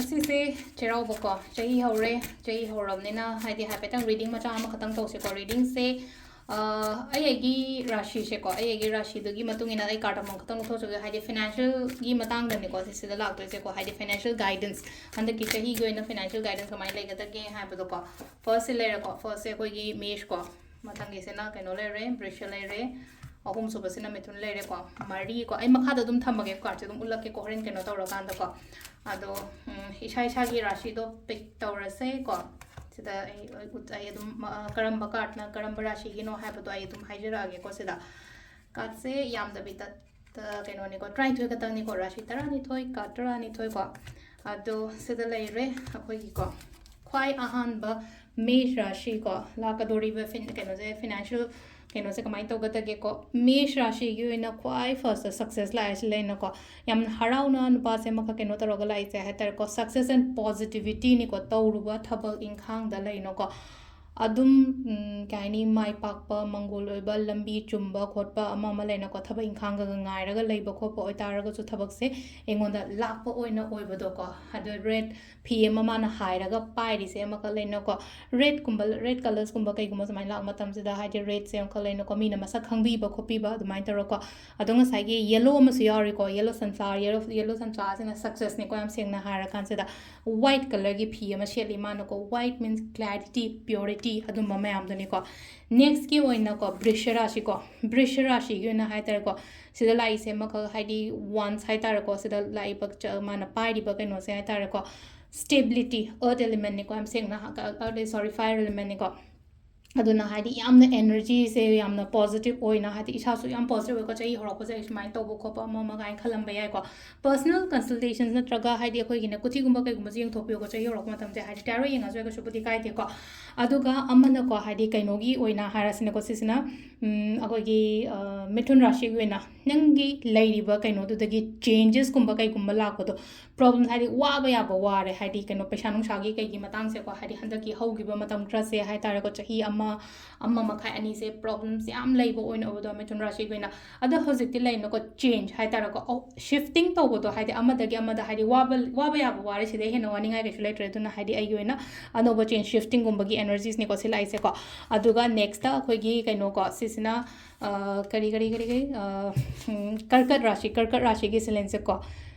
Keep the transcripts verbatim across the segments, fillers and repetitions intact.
ꯉꯁꯤꯁꯦ ꯆꯩꯔꯥꯎꯕꯀꯣ, ꯆꯍꯤ ꯍꯧꯔꯦ꯫ ꯆꯍꯤ ꯍꯧꯔꯕꯅꯤꯅ ꯍꯥꯏꯗꯤ ꯍꯥꯏꯐꯦꯠꯇꯪ ꯔꯤꯗꯤꯡ ꯃꯆꯥ ꯑꯃꯈꯛꯇꯪ ꯇꯧꯁꯦꯀꯣ꯫ ꯔꯤꯗꯤꯡꯁꯦ ꯑꯩ ꯑꯩꯒꯤ ꯔꯥꯁꯤꯁꯦꯀꯣ, ꯑꯩ ꯑꯩꯒꯤ ꯔꯥꯁꯤꯗꯨꯒꯤ ꯃꯇꯨꯡ ꯏꯟꯅ ꯑꯩ ꯀꯥꯔꯠ ꯑꯃꯃꯝ ꯈꯛꯇꯪ ꯂꯧꯊꯣꯛꯆꯒꯦ꯫ ꯍꯥꯏꯗꯤ ꯐꯥꯏꯅꯥꯟꯁꯤꯌꯦꯜꯒꯤ ꯃꯇꯥꯡꯗꯅꯤꯀꯣ ꯁꯤꯁꯤꯗ ꯂꯥꯛꯇꯣꯏꯁꯦꯀꯣ꯫ ꯍꯥꯏꯗꯤ ꯐꯥꯏꯅꯥꯟꯁꯤꯌꯦꯜ ꯒꯥꯏꯗꯦꯟꯁ, ꯍꯟꯗꯛꯀꯤ ꯆꯍꯤꯒꯤ ꯑꯣꯏꯅ ꯐꯥꯏꯅꯥꯟꯁꯤꯌꯦꯜ ꯒꯥꯏꯗꯦꯟꯁ ꯀꯃꯥꯏꯅ ꯂꯩꯒꯗꯒꯦ ꯍꯥꯏꯕꯗꯣꯀꯣ꯫ ꯐꯥꯔꯁꯁꯦ ꯂꯩꯔꯦꯀꯣ꯫ ꯐꯥꯔꯁꯁꯦ ꯑꯩꯈꯣꯏꯒꯤ ꯃꯦꯁꯀꯣ, ꯃꯊꯪꯒꯤꯁꯤꯅ ꯀꯩꯅꯣ ꯂꯩꯔꯦ, ꯕ꯭ꯔꯤꯁ ꯂꯩꯔꯦ, ꯑꯍꯨꯝꯁꯨꯕꯁꯤꯅ ꯃꯤꯊꯨꯟ ꯂꯩꯔꯦꯀꯣ, ꯃꯔꯤꯀꯣ꯫ ꯑꯩ ꯃꯈꯥꯗ ꯑꯗꯨꯝ ꯊꯝꯃꯒꯦ, ꯀꯥꯔꯠꯁꯦ ꯑꯗꯨꯝ ꯎꯠꯂꯛꯀꯦꯀꯣ ꯍꯣꯔꯦꯟ ꯀꯩꯅꯣ ꯇꯧꯔꯀꯥꯟꯗꯀꯣ꯫ ꯑꯗꯣ ꯎꯝ, ꯏꯁꯥ ꯏꯁꯥꯒꯤ ꯔꯥꯁꯤꯗꯣ ꯄꯤꯛ ꯇꯧꯔꯁꯦꯀꯣ꯫ ꯁꯤꯗ ꯑꯩ ꯑꯩ ꯎꯠ- ꯑꯩ ꯑꯗꯨꯝ ꯃ- ꯀꯔꯝꯕ ꯀꯥꯔꯠꯅ ꯀꯔꯝꯕ ꯔꯥꯁꯤꯒꯤꯅꯣ ꯍꯥꯏꯕꯗꯣ ꯑꯩ ꯑꯗꯨꯝ ꯍꯥꯏꯖꯔꯛꯑꯒꯦꯀꯣ ꯁꯤꯗ꯫ ꯀꯥꯔꯠꯁꯦ ꯌꯥꯝꯗꯕꯤꯗ ꯇ- ꯀꯩꯅꯣꯅꯤꯀꯣ, ꯇꯔꯥꯅꯤꯊꯣꯏ ꯈꯛꯇꯪꯅꯤꯀꯣ, ꯔꯥꯁꯤ ꯇꯔꯥꯅꯤꯊꯣꯏ, ꯀꯥꯔꯠ ꯇꯔꯥꯅꯤꯊꯣꯏꯀꯣ꯫ ꯑꯗꯣ ꯁꯤꯗ ꯂꯩꯔꯦ ꯑꯩꯈꯣꯏꯒꯤꯀꯣ, ꯈ꯭ꯋꯥꯏ ꯑꯍꯥꯟꯕ ꯃꯦꯁ ꯔꯥꯁꯤꯀꯣ, ꯂꯥꯛꯀꯗꯧꯔꯤꯕ ꯐꯤꯟ ꯀꯩꯅꯣꯁꯦ, ꯐꯤꯅꯥꯟꯁꯤꯌꯦꯜ ꯀꯩꯅꯣꯁꯦ ꯀꯃꯥꯏꯅ ꯇꯧꯒꯗꯒꯦꯀꯣ꯫ ꯃꯦꯁ ꯔꯥꯁꯤꯒꯤ ꯑꯣꯏꯅ ꯈ꯭ꯋꯥꯏ ꯐꯥꯔꯁꯇ ꯁꯛꯁꯦꯁ ꯂꯥꯛꯏꯁꯤ ꯂꯩꯅꯀꯣ, ꯌꯥꯝꯅ ꯍꯔꯥꯎꯅ ꯅꯨꯄꯥꯁꯦ ꯑꯃꯈꯛ ꯀꯩꯅꯣ ꯇꯧꯔꯒ ꯂꯥꯛꯏꯁꯦ ꯍꯥꯏꯇꯥꯔꯦꯀꯣ꯫ Success and positivityꯅꯤꯀꯣ, ꯇꯧꯔꯨꯕ ꯊꯕꯛ ꯏꯪꯈꯥꯡꯗ ꯂꯩꯅꯀꯣ꯫ ꯑꯗꯨꯝ ꯎꯝ, ꯀꯩ ꯍꯥꯏꯅꯤ, ꯃꯥꯏ ꯄꯥꯛꯄ, ꯃꯪꯒꯣꯜ ꯑꯣꯏꯕ, ꯂꯝꯕꯤ ꯆꯨꯝꯕ ꯈꯣꯠꯄ ꯑꯃ ꯑꯃ ꯂꯩꯅꯀꯣ, ꯊꯕꯛ ꯏꯪꯈꯥꯡꯒ ꯉꯥꯏꯔꯒ ꯂꯩꯕ ꯈꯣꯠꯄ ꯑꯣꯏꯇꯥꯔꯒꯁꯨ ꯊꯕꯛꯁꯦ ꯑꯩꯉꯣꯟꯗ ꯂꯥꯛꯄ ꯑꯣꯏꯅ ꯑꯣꯏꯕꯗꯣꯀꯣ꯫ ꯑꯗꯣ ꯔꯦꯗ ꯐꯤ ꯑꯃ ꯃꯥꯅ ꯍꯥꯏꯔꯒ ꯄꯥꯏꯔꯤꯁꯦ ꯑꯃꯈꯛ ꯂꯩꯅꯀꯣ꯫ ꯔꯦꯗꯀꯨꯝꯕ, ꯔꯦꯗ ꯀꯂꯔꯁꯀꯨꯝꯕ ꯀꯩꯒꯨꯝꯕ ꯁꯨꯃꯥꯏꯅ ꯂꯥꯛꯄ ꯃꯇꯝꯁꯤꯗ ꯍꯥꯏꯗꯤ ꯔꯦꯗꯁꯦ ꯑꯃꯈꯛ ꯂꯩꯅꯀꯣ, ꯃꯤꯅ ꯃꯁꯛ ꯈꯪꯕꯤꯕ ꯈꯣꯠꯄꯤꯕ ꯑꯗꯨꯃꯥꯏꯅ ꯇꯧꯔꯒꯀꯣ꯫ ꯑꯗꯣ ꯉꯁꯥꯏꯒꯤ ꯌꯦꯂꯣ ꯑꯃꯁꯨ ꯌꯥꯎꯔꯤꯀꯣ, ꯌꯦꯂꯣ ꯁꯟꯐ꯭ꯂꯥꯋꯔ, ꯌꯦꯂꯣ, ꯌꯦꯂꯣ ꯁꯟꯐ꯭ꯂꯥꯋꯔꯁꯤꯅ ꯁꯛꯁꯦꯁꯅꯤꯀꯣ, ꯌꯥꯝ ꯁꯦꯡꯅ ꯍꯥꯏꯔꯀꯥꯟꯁꯤꯗ꯫ ꯋꯥꯏꯠ ꯀꯂꯔꯒꯤ ꯐꯤ ꯑꯃ ꯁꯦꯠꯂꯤ ꯃꯥꯅꯀꯣ, ꯋꯥꯏꯠ ꯃꯤꯟꯁ ꯀ꯭ꯂꯦꯔꯤꯇꯤ, ꯄ꯭ꯌꯣꯔꯤꯇꯤ, ꯑꯗꯨꯝꯕ ꯃꯌꯥꯝꯗꯨꯅꯤꯀꯣ꯫ ꯅꯦꯛꯁꯀꯤ ꯑꯣꯏꯅꯀꯣ, ꯕ꯭ꯔꯤꯁ ꯔꯥꯁꯤꯀꯣ, ꯕ꯭ꯔꯤꯁ ꯔꯥꯁꯤꯒꯤ ꯑꯣꯏꯅ ꯍꯥꯏꯇꯥꯔꯦꯀꯣ, ꯁꯤꯗ ꯂꯥꯛꯏꯁꯦ ꯑꯃꯈꯛ ꯍꯥꯏꯗꯤ ꯋꯥꯟꯁ ꯍꯥꯏꯇꯥꯔꯦꯀꯣ, ꯁꯤꯗ ꯂꯥꯛꯏꯕ ꯆ- ꯃꯥꯅ ꯄꯥꯏꯔꯤꯕ ꯀꯩꯅꯣꯁꯦ ꯍꯥꯏꯇꯥꯔꯦꯀꯣ, ꯁ꯭ꯇꯦꯕꯤꯂꯤꯇꯤ, ꯑꯔꯊ ꯑꯦꯂꯤꯃꯦꯟꯅꯤꯀꯣ, ꯌꯥꯝ ꯁꯦꯡꯅ ꯍꯥ- ꯀ- ꯑ, ꯁꯣꯔꯤ, ꯐꯥꯏꯌꯔ ꯑꯦꯂꯤꯃꯦꯟꯅꯤꯀꯣ꯫ ꯑꯗꯨꯅ ꯍꯥꯏꯗꯤ ꯌꯥꯝꯅ ꯑꯦꯅꯔꯖꯤꯁꯦ ꯌꯥꯝꯅ ꯄꯣꯖꯤꯇꯤꯚ ꯑꯣꯏꯅ, ꯍꯥꯏꯗꯤ ꯏꯁꯥꯁꯨ ꯌꯥꯝ ꯄꯣꯖꯤꯇꯤꯚ ꯑꯣꯏꯀꯣ, ꯆꯍꯤ ꯍꯧꯔꯛꯄꯁꯦ ꯑꯩ ꯁꯨꯃꯥꯏꯅ ꯇꯧꯕ ꯈꯣꯠꯄ ꯑꯃ ꯑꯃ ꯀꯥꯏꯅ ꯈꯜꯂꯝꯕ ꯌꯥꯏꯀꯣ꯫ ꯄꯔꯁꯅꯦꯜ ꯀꯟꯁꯜꯇꯦꯁꯟ ꯅꯠꯇ꯭ꯔꯒ ꯍꯥꯏꯗꯤ ꯑꯩꯈꯣꯏꯒꯤꯅꯦ ꯀꯨꯊꯤꯒꯨꯝꯕ ꯀꯩꯒꯨꯝꯕꯁꯦ ꯌꯦꯡꯊꯣꯛꯄꯤꯌꯨꯀꯣ, ꯆꯍꯤ ꯍꯧꯔꯛꯄ ꯃꯇꯝꯁꯦ ꯍꯥꯏꯗꯤ ꯇꯦꯔꯣꯠ ꯌꯦꯡꯉꯁꯨ ꯌꯥꯏ, ꯀꯩꯁꯨꯕꯨꯗꯤ ꯀꯥꯏꯗꯦꯀꯣ꯫ ꯑꯗꯨꯒ ꯑꯃꯅꯀꯣ ꯍꯥꯏꯗꯤ ꯀꯩꯅꯣꯒꯤ ꯑꯣꯏꯅ ꯍꯥꯏꯔꯁꯤꯅꯦꯀꯣ, ꯁꯤꯁꯤꯅ ꯎꯝ, ꯑꯩꯈꯣꯏꯒꯤ ꯑ, ꯃꯤꯊꯨꯟ ꯔꯥꯁꯤꯒꯤ ꯑꯣꯏꯅ ꯅꯪꯒꯤ ꯂꯩꯔꯤꯕ ꯀꯩꯅꯣꯗꯨꯗꯒꯤ ꯆꯦꯟꯖꯦꯁꯀꯨꯝꯕ ꯀꯩꯒꯨꯝꯕ ꯂꯥꯛꯄꯗꯣ, ꯄ꯭ꯔꯣꯕ꯭ꯂꯦꯝ ꯍꯥꯏꯗꯤ ꯋꯥꯕ ꯌꯥꯕ ꯋꯥꯔꯦ, ꯍꯥꯏꯗꯤ ꯀꯩꯅꯣ ꯄꯩꯁꯥ ꯅꯨꯡꯁꯥꯒꯤ ꯀꯩꯒꯤ ꯃꯇꯥꯡꯁꯦꯀꯣ, ꯍꯥꯏꯗꯤ ꯍꯟꯗꯛꯀꯤ ꯍꯧꯈꯤꯕ ꯃꯇꯝ ꯈꯔꯁꯦ ꯍꯥꯏꯇꯥꯔꯦꯀꯣ, ꯆꯍꯤ ꯑꯃ ꯑꯃ ꯃꯈꯥꯏ ꯑꯅꯤꯁꯦ problems ꯌꯥꯝ ꯂꯩꯕ ꯑꯣꯏꯅ ꯎꯕꯗꯣ ꯃꯤꯊꯨꯟ ꯔꯥꯁꯤꯒꯤ ꯑꯣꯏꯅ꯫ ꯑꯗꯣ ꯍꯧꯖꯤꯛꯇꯤ ꯂꯩꯅꯀꯣ, change ꯍꯥꯏꯇꯥꯔꯦꯀꯣ, ꯑꯣ, shifting ꯇꯧꯕꯗꯣ, ꯍꯥꯏꯗꯤ ꯑꯃꯗꯒꯤ ꯑꯃꯗ, ꯍꯥꯏꯗꯤ ꯋꯥꯕ, ꯋꯥꯕ ꯌꯥꯕ ꯋꯥꯔꯦ, ꯁꯤꯗꯩ ꯍꯦꯟꯅ ꯋꯥꯅꯤꯡꯉꯥꯏ ꯀꯩꯁꯨ ꯂꯩꯇ꯭ꯔꯦ꯫ ꯑꯗꯨꯅ ꯍꯥꯏꯗꯤ ꯑꯩꯒꯤ ꯑꯣꯏꯅ ꯑꯅꯧꯕ change, shiftingꯒꯨꯝꯕꯒꯤ energyꯁꯅꯤꯀꯣ ꯁꯤ ꯂꯥꯛꯏꯁꯦꯀꯣ꯫ ꯑꯗꯨꯒ nextꯇ ꯑꯩꯈꯣꯏꯒꯤ ꯀꯩꯅꯣꯀꯣ, ꯁꯤꯁꯤꯅ, ꯑ, ꯀꯔꯤ, ꯀꯔꯤ, ꯀꯔꯤ, ꯀꯔꯤ, ꯑ, ꯎꯝ, ꯀꯔꯀꯠ ꯔꯥꯁꯤ, ꯀꯔꯀꯠ ꯔꯥꯁꯤꯒꯤ ꯁꯤꯂꯦꯟꯁꯦꯀꯣ,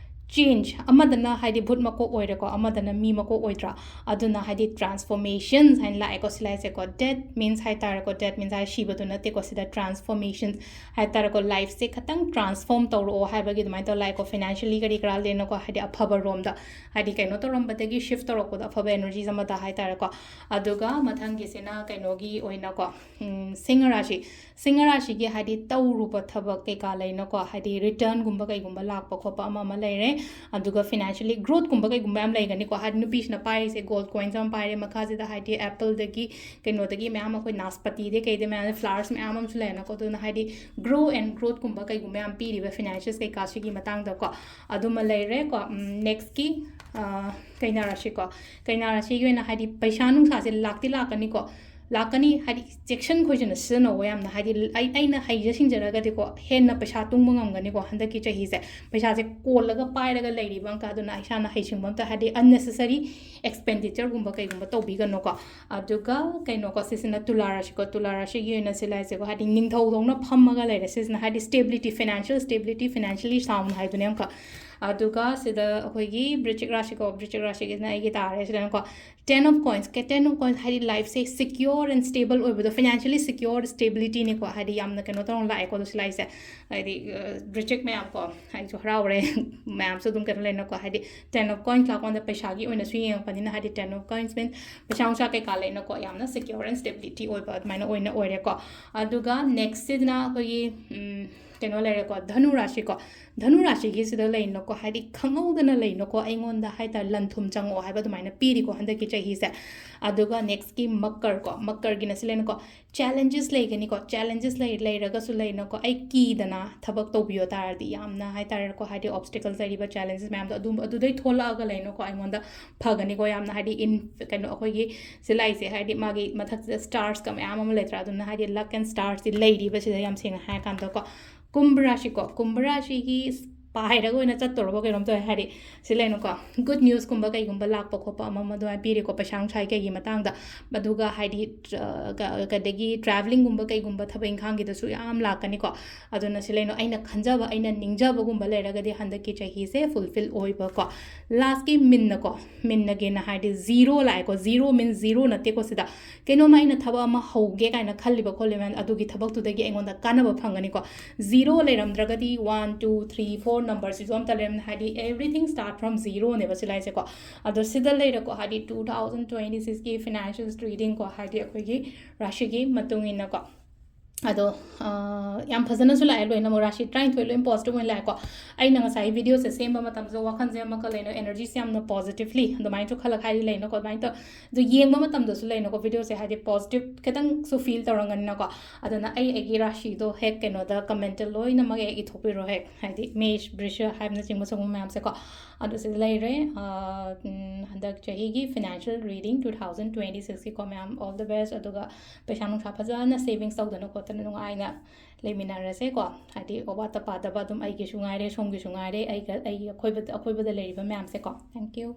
change, ꯑꯃꯗꯅ ꯍꯥꯏꯗꯤ ꯚꯨꯠ ꯃꯀꯣꯛ ꯑꯣꯏꯔꯦꯀꯣ, ꯑꯃꯗꯅ ꯃꯤ ꯃꯀꯣꯛ ꯑꯣꯏꯗ꯭ꯔꯥ? ꯑꯗꯨꯅ ꯍꯥꯏꯗꯤ transformations ꯍꯥꯏꯅ ꯂꯥꯛꯑꯦꯀꯣ ꯁꯤ ꯂꯥꯏꯁꯦꯀꯣ꯫ Death means ꯍꯥꯏꯇꯥꯔꯦꯀꯣ, death means ꯍꯥꯏ ꯁꯤꯕꯗꯨ ꯅꯠꯇꯦꯀꯣ, ꯁꯤꯗ transformations ꯍꯥꯏꯇꯥꯔꯦꯀꯣ, lifeꯁꯦ ꯈꯇꯪ transform ꯇꯧꯔꯛꯑꯣ ꯍꯥꯏꯕꯒꯤ ꯑꯗꯨꯃꯥꯏꯅ ꯇꯧꯔ ꯂꯥꯛꯑꯦꯀꯣ꯫ Financially ꯀꯔꯤ ꯀꯔꯥ ꯂꯦꯟꯅꯀꯣ, ꯍꯥꯏꯗꯤ ꯑꯐꯕ ꯔꯣꯝꯗ, ꯍꯥꯏꯗꯤ ꯀꯩꯅꯣ ꯇꯧꯔꯝꯕꯗꯒꯤ shift ꯇꯧꯔꯛꯄꯗꯣ, ꯑꯐꯕ energies ꯑꯃꯗ ꯍꯥꯏꯇꯥꯔꯦꯀꯣ꯫ ꯑꯗꯨꯒ ꯃꯊꯪꯒꯤꯁꯤꯅ ꯀꯩꯅꯣꯒꯤ ꯑꯣꯏꯅꯀꯣ, ꯎꯝ, ꯁꯤꯡꯍ ꯔꯥꯁꯤ꯫ ꯁꯤꯡꯍ ꯔꯥꯁꯤꯒꯤ ꯍꯥꯏꯗꯤ ꯇꯧꯔꯨꯕ ꯊꯕꯛ ꯀꯩꯀꯥ ꯂꯩꯅꯀꯣ, ꯍꯥꯏꯗꯤ returnꯒꯨꯝꯕ ꯀꯩꯒꯨꯝꯕ ꯂꯥꯛꯄ ꯈꯣꯠꯄ ꯑꯃ ꯑꯃ ꯂꯩꯔꯦ꯫ ꯑꯗꯨꯒ financially growthꯀꯨꯝꯕ ꯀꯩꯒꯨꯝꯕ ꯌꯥꯝ ꯂꯩꯒꯅꯤꯀꯣ꯫ ꯍꯥꯏꯗꯤ ꯅꯨꯄꯤꯁꯤꯅ ꯄꯥꯏꯔꯤꯁꯦ gold coins ꯑꯃ ꯄꯥꯏꯔꯦ, ꯃꯈꯥꯁꯤꯗ ꯍꯥꯏꯗꯤ appleꯗꯒꯤ ꯀꯩꯅꯣꯗꯒꯤ ꯃꯌꯥꯝ, ꯑꯩꯈꯣꯏ ꯅꯥꯁꯄꯇꯤꯗꯩ ꯀꯩꯗꯩ ꯃꯌꯥꯝ, flowers ꯃꯌꯥꯝ ꯑꯃꯁꯨ ꯂꯩꯔꯦꯅꯀꯣ꯫ ꯑꯗꯨꯅ ꯍꯥꯏꯗꯤ grow and growthꯀꯨꯝꯕ ꯀꯩꯒꯨꯝꯕ ꯌꯥꯝ ꯄꯤꯔꯤꯕ financials ꯀꯩꯀꯥ ꯁꯤꯒꯤ ꯃꯇꯥꯡꯗꯀꯣ꯫ ꯑꯗꯨꯃ ꯂꯩꯔꯦꯀꯣ꯫ ꯎꯝ, nextꯀꯤ, ꯑ, ꯀꯩꯅꯥ ꯔꯥꯁꯤꯀꯣ꯫ ꯀꯩꯅꯥ ꯔꯥꯁꯤꯒꯤ ꯑꯣꯏꯅ ꯍꯥꯏꯗꯤ ꯄꯩꯁꯥ ꯅꯨꯡꯁꯥꯁꯦ ꯂꯥꯛꯇꯤ ꯂꯥꯛꯀꯅꯤꯀꯣ, ꯂꯥꯛꯀꯅꯤ, ꯍꯥꯏꯗꯤ ꯆꯦꯛꯁꯤꯟ ꯈꯣꯏꯁꯤꯟꯅ ꯁꯤꯖꯤꯟꯅꯧꯕ ꯌꯥꯝꯅ, ꯍꯥꯏꯗꯤ ꯑꯩ, ꯑꯩꯅ ꯍꯩꯖ ꯁꯤꯡꯖꯔꯒꯗꯤꯀꯣ, ꯍꯦꯟꯅ ꯄꯩꯁꯥ ꯇꯨꯡꯕ ꯉꯝꯒꯅꯤꯀꯣ ꯍꯟꯗꯛꯀꯤ ꯆꯍꯤꯁꯦ꯫ ꯄꯩꯁꯥꯁꯦ ꯀꯣꯜꯂꯒ ꯄꯥꯏꯔꯒ ꯂꯩꯔꯤꯕ ꯑꯪꯀ, ꯑꯗꯨꯅ ꯏꯁꯥꯅ ꯍꯩꯁꯤꯡꯕ ꯑꯝꯇ, ꯍꯥꯏꯗꯤ unnecessary expenditure ꯒꯨꯝꯕ ꯀꯩꯒꯨꯝꯕ ꯇꯧꯕꯤꯒꯅꯨꯀꯣ꯫ ꯑꯗꯨꯒ ꯀꯩꯅꯣꯀꯣ, ꯁꯤꯁꯤꯅ ꯇꯨꯂꯥ ꯔꯥꯁꯤꯀꯣ, ꯇꯨꯂꯥ ꯔꯥꯁꯤꯒꯤ ꯑꯣꯏꯅ ꯁꯤ ꯂꯥꯏꯁꯦꯀꯣ, ꯍꯥꯏꯗꯤ ꯅꯤꯡꯊꯧꯗꯧꯅ ꯐꯝꯃꯒ ꯂꯩꯔꯦ꯫ ꯁꯤꯁꯤꯅ ꯍꯥꯏꯗꯤ stability, financial stability, financially sound ꯍꯥꯏꯗꯨꯅꯦ ꯑꯃꯨꯛꯀ꯫ ꯑꯗꯨꯒ ꯁꯤꯗ ꯑꯩꯈꯣꯏꯒꯤ ꯕ꯭ꯔꯤꯆꯤꯛ ꯔꯥꯁꯤꯀꯣ, ꯕ꯭ꯔꯤꯆꯤꯛ ꯔꯥꯁꯤꯒꯤꯁꯤꯅ ꯑꯩꯒꯤ ꯇꯥꯔꯦ ꯁꯤꯗꯅꯀꯣ, ten of coins, K, ten of coins ꯍꯥꯏꯗꯤ lifeꯁꯦ secure and stable ꯑꯣꯏꯕꯗꯣ, financially secure, stabilityꯅꯤꯀꯣ, ꯍꯥꯏꯗꯤ ꯌꯥꯝꯅ ꯀꯩꯅꯣ ꯇꯧꯔꯒ ꯂꯥꯛꯑꯦꯀꯣ ꯑꯗꯨ ꯁꯤ ꯂꯥꯏꯁꯦ꯫ ꯍꯥꯏꯗꯤ, ꯑ, ꯕ꯭ꯔꯤꯆꯤꯛ ꯃꯌꯥꯝ ꯀꯣ, ꯑꯩꯁꯨ ꯍꯔꯥꯎꯔꯦ꯫ ꯃꯌꯥꯝꯁꯨ ꯑꯗꯨꯝ ꯀꯩꯅꯣ ꯂꯩꯅꯀꯣ, ꯍꯥꯏꯗꯤ ten of coins ꯂꯥꯛꯄ ꯀꯥꯟꯗ ꯄꯩꯁꯥꯒꯤ ꯑꯣꯏꯅꯁꯨ ꯌꯦꯡꯉꯛꯄꯅꯤꯅ, ꯍꯥꯏꯗꯤ ten of coins means ꯄꯩꯁꯥ ꯅꯨꯡꯁꯥ ꯀꯩꯀꯥ ꯂꯩꯅꯀꯣ, ꯌꯥꯝꯅ secure and stability ꯑꯣꯏꯕ ꯑꯗꯨꯃꯥꯏꯅ ꯑꯣꯏꯅ ꯑꯣꯏꯔꯦꯀꯣ꯫ ꯑꯗꯨꯒ nextꯁꯤꯗꯅ ꯑꯩꯈꯣꯏꯒꯤ, ꯎꯝ, ꯀꯩꯅꯣ ꯂꯩꯔꯦꯀꯣ, ꯙꯅꯨ ꯔꯥꯁꯤꯀꯣ꯫ ꯙꯅꯨ ꯔꯥꯁꯤꯒꯤꯁꯤꯗ ꯂꯩꯅꯀꯣ, ꯍꯥꯏꯗꯤ ꯈꯪꯍꯧꯗꯅ ꯂꯩꯅꯀꯣ, ꯑꯩꯉꯣꯟꯗ ꯍꯥꯏꯇꯥꯔꯦ, ꯂꯟ ꯊꯨꯝ ꯆꯪꯉꯛꯑꯣ ꯍꯥꯏꯕ ꯑꯗꯨꯃꯥꯏꯅ ꯄꯤꯔꯤꯀꯣ ꯍꯟꯗꯛꯀꯤ ꯆꯍꯤꯁꯦ꯫ ꯑꯗꯨꯒ ꯅꯦꯛꯁꯀꯤ ꯃꯀꯔꯀꯣ, ꯃꯀꯔꯒꯤꯅ ꯁꯤ ꯂꯩꯅꯀꯣ, ꯆꯦꯂꯦꯟꯖꯦꯁ ꯂꯩꯒꯅꯤꯀꯣ꯫ ꯆꯦꯂꯦꯟꯖꯦꯁ ꯂꯩ ꯂꯩꯔꯒꯁꯨ ꯂꯩꯅꯀꯣ, ꯑꯩ ꯀꯤꯗꯅ ꯊꯕꯛ ꯇꯧꯕꯤꯌꯣ ꯇꯥꯔꯗꯤ, ꯌꯥꯝꯅ ꯍꯥꯏꯇꯥꯔꯦꯀꯣ, ꯍꯥꯏꯗꯤ ꯑꯣꯕꯁꯇꯤꯀꯜꯁ ꯂꯩꯔꯤꯕ ꯆꯦꯂꯦꯟꯖꯦꯁ ꯃꯌꯥꯝꯗꯣ ꯑꯗꯨꯝ ꯑꯗꯨꯗꯩ ꯊꯣꯛꯂꯛꯑꯒ ꯂꯩꯅꯀꯣ, ꯑꯩꯉꯣꯟꯗ ꯐꯒꯅꯤꯀꯣ ꯌꯥꯝꯅ꯫ ꯍꯥꯏꯗꯤ ꯏꯟ ꯀꯩꯅꯣ ꯑꯩꯈꯣꯏꯒꯤ ꯁꯤꯂꯥꯏꯁꯦ, ꯍꯥꯏꯗꯤ ꯃꯥꯒꯤ ꯃꯊꯛꯁꯤꯗ ꯁ꯭ꯇꯥꯔꯁꯀ ꯃꯌꯥꯝ ꯑꯃ ꯂꯩꯇ꯭ꯔꯥ, ꯑꯗꯨꯅ ꯍꯥꯏꯗꯤ ꯂꯛ ꯑꯦꯟ ꯁ꯭ꯇꯥꯔꯁꯇꯤ ꯂꯩꯔꯤꯕ ꯁꯤꯗ, ꯌꯥꯝ ꯁꯦꯡꯅ ꯍꯥꯏꯔꯀꯥꯟꯗꯀꯣ꯫ ꯀꯨꯝꯚ ꯔꯥꯁꯤꯀꯣ, ꯀꯨꯝꯚ ꯔꯥꯁꯤꯒꯤ ꯄꯥꯏꯔꯒ ꯑꯣꯏꯅ ꯆꯠꯇꯧꯔꯕ ꯀꯩꯅꯣꯝ ꯇꯧꯋꯦ꯫ ꯍꯥꯏꯗꯤ ꯁꯤ ꯂꯩꯅꯀꯣ, ꯒꯨꯗ ꯅ꯭ꯌꯨꯁꯀꯨꯝꯕ ꯀꯩꯒꯨꯝꯕ ꯂꯥꯛꯄ ꯈꯣꯠꯄ ꯑꯃ ꯑꯃ ꯑꯗꯨꯃꯥꯏꯅ ꯄꯤꯔꯦꯀꯣ, ꯄꯩꯁꯥ ꯅꯨꯡꯁꯥꯒꯤ ꯀꯩꯒꯤ ꯃꯇꯥꯡꯗ꯫ ꯑꯗꯨꯒ ꯍꯥꯏꯗꯤ ꯇ꯭ꯔ-, ꯀ-, ꯑꯗꯒꯤ ꯇ꯭ꯔꯥꯚꯦꯂꯤꯡꯒꯨꯝꯕ ꯀꯩꯒꯨꯝꯕ ꯊꯕꯛ ꯏꯪꯈꯥꯡꯒꯤꯗꯁꯨ ꯌꯥꯝ ꯂꯥꯛꯀꯅꯤꯀꯣ꯫ ꯑꯗꯨꯅ ꯁꯤ ꯂꯩꯅꯣ, ꯑꯩꯅ ꯈꯟꯖꯕ, ꯑꯩꯅ ꯅꯤꯡꯖꯕꯒꯨꯝꯕ ꯂꯩꯔꯒꯗꯤ ꯍꯟꯗꯛꯀꯤ ꯆꯍꯤꯁꯦ ꯐꯨꯜꯐꯤꯜ ꯑꯣꯏꯕꯀꯣ꯫ ꯂꯥꯁꯀꯤ ꯃꯤꯟꯅꯀꯣ, ꯃꯤꯟꯅꯒꯤꯅ ꯍꯥꯏꯗꯤ ꯖꯤꯔꯣ ꯂꯥꯛꯑꯦꯀꯣ꯫ ꯖꯤꯔꯣ ꯃꯤꯟꯁ ꯖꯤꯔꯣ ꯅꯠꯇꯦꯀꯣ ꯁꯤꯗ꯫ ꯀꯩꯅꯣꯝꯃ ꯑꯩꯅ ꯊꯕꯛ ꯑꯃ ꯍꯧꯒꯦ ꯀꯥꯏꯅ ꯈꯜꯂꯤꯕ ꯈꯣꯠꯂꯤꯕ ꯃꯌꯥꯝ ꯑꯗꯨꯒꯤ ꯊꯕꯛꯇꯨꯗꯒꯤ ꯑꯩꯉꯣꯟꯗ ꯀꯥꯟꯅꯕ ꯐꯪꯒꯅꯤꯀꯣ꯫ ꯖꯤꯔꯣ ꯂꯩꯔꯝꯗ꯭ꯔꯒꯗꯤ one, two, three, four ꯅꯝꯕꯔꯁꯤꯁꯨ ꯑꯝꯇ ꯂꯩꯔꯝꯗꯦ꯫ ꯍꯥꯏꯗꯤ everything start from zeroꯅꯦꯕ ꯁꯤꯂꯥꯏꯁꯦꯀꯣ꯫ ꯑꯗꯣ ꯁꯤꯗ ꯂꯩꯔꯦꯀꯣ, ꯍꯥꯏꯗꯤ two thousand twenty sixꯀꯤ financial readingꯀꯣ, ꯍꯥꯏꯗꯤ ꯑꯩꯈꯣꯏꯒꯤ ꯔꯥꯁꯤꯒꯤ ꯃꯇꯨꯡ ꯏꯟꯅꯀꯣ꯫ ꯑꯗꯣ, ꯑ, ꯌꯥꯝ ꯐꯖꯅꯁꯨ ꯂꯥꯛꯑꯦ ꯂꯣꯏꯅꯃꯛ, ꯔꯥꯁꯤ ꯇꯔꯥꯅꯤꯊꯣꯏ ꯂꯣꯏ positive ꯑꯣꯏꯅ ꯂꯥꯛꯑꯦꯀꯣ꯫ ꯑꯩꯅ ꯉꯁꯥꯏ videoꯁꯦ ꯁꯦꯝꯕ ꯃꯇꯝꯁꯤꯗ ꯋꯥꯈꯜꯁꯦ ꯑꯃ ꯀꯩꯅꯣ, energyꯁꯦ ꯌꯥꯝꯅ positively ꯑꯗꯨꯃꯥꯏꯅꯁꯨ ꯈꯜꯂꯛ ꯍꯥꯏꯗꯤ ꯂꯩꯅꯀꯣ, ꯑꯗꯨꯃꯥꯏꯅ ꯇꯧ-, ꯑꯗꯣ ꯌꯦꯡꯕ ꯃꯇꯝꯗꯁꯨ ꯂꯩꯅꯀꯣ, videoꯁꯦ ꯍꯥꯏꯗꯤ positive ꯈꯤꯇꯪꯁꯨ feel ꯇꯧꯔꯝꯒꯅꯤꯅꯀꯣ꯫ ꯑꯗꯨꯅ ꯑꯩ ꯑꯩꯒꯤ ꯔꯥꯁꯤꯗꯣ ꯍꯦꯛ ꯀꯩꯅꯣꯗ commentꯇ ꯂꯣꯏꯅꯃꯛ ꯍꯦꯛ ꯏꯊꯣꯛꯄꯤꯔꯣ ꯍꯦꯛ, ꯍꯥꯏꯗꯤ ꯃꯦꯁ, ꯕ꯭ꯔꯤꯁ ꯍꯥꯏꯕꯅꯆꯤꯡꯕ ꯁꯤꯒꯨꯝꯕ ꯃꯌꯥꯝꯁꯦꯀꯣ꯫ ꯑꯗꯨ ꯁꯤꯗ ꯂꯩꯔꯦ꯫ ꯑ, ꯎꯝ, ꯍꯟꯗꯛ ꯆꯍꯤꯒꯤ financial reading two thousand twenty sixꯀꯤꯀꯣ ꯃꯌꯥꯝ, all the best꯫ ꯑꯗꯨꯒ ꯄꯩꯁꯥ ꯅꯨꯡꯁꯥ ꯐꯖꯅ savings ꯇꯧꯗꯅ ꯈꯣꯠꯇꯅ ꯅꯨꯡꯉꯥꯏꯅ ꯂꯩꯃꯤꯟꯅꯔꯁꯦꯀꯣ꯫ ꯍꯥꯏꯗꯤ ꯑꯋꯥꯠꯇ ꯄꯥꯗꯕ ꯑꯗꯨꯝ ꯑꯩꯒꯤꯁꯨ ꯉꯥꯏꯔꯦ, ꯁꯣꯝꯒꯤꯁꯨ ꯉꯥꯏꯔꯦ, ꯑꯩꯒ, ꯑꯩꯒꯤ ꯑꯀꯣꯏꯕꯗ, ꯑꯀꯣꯏꯕꯗ ꯂꯩꯔꯤꯕ ꯃꯌꯥꯝꯁꯦꯀꯣ꯫ Thank you꯫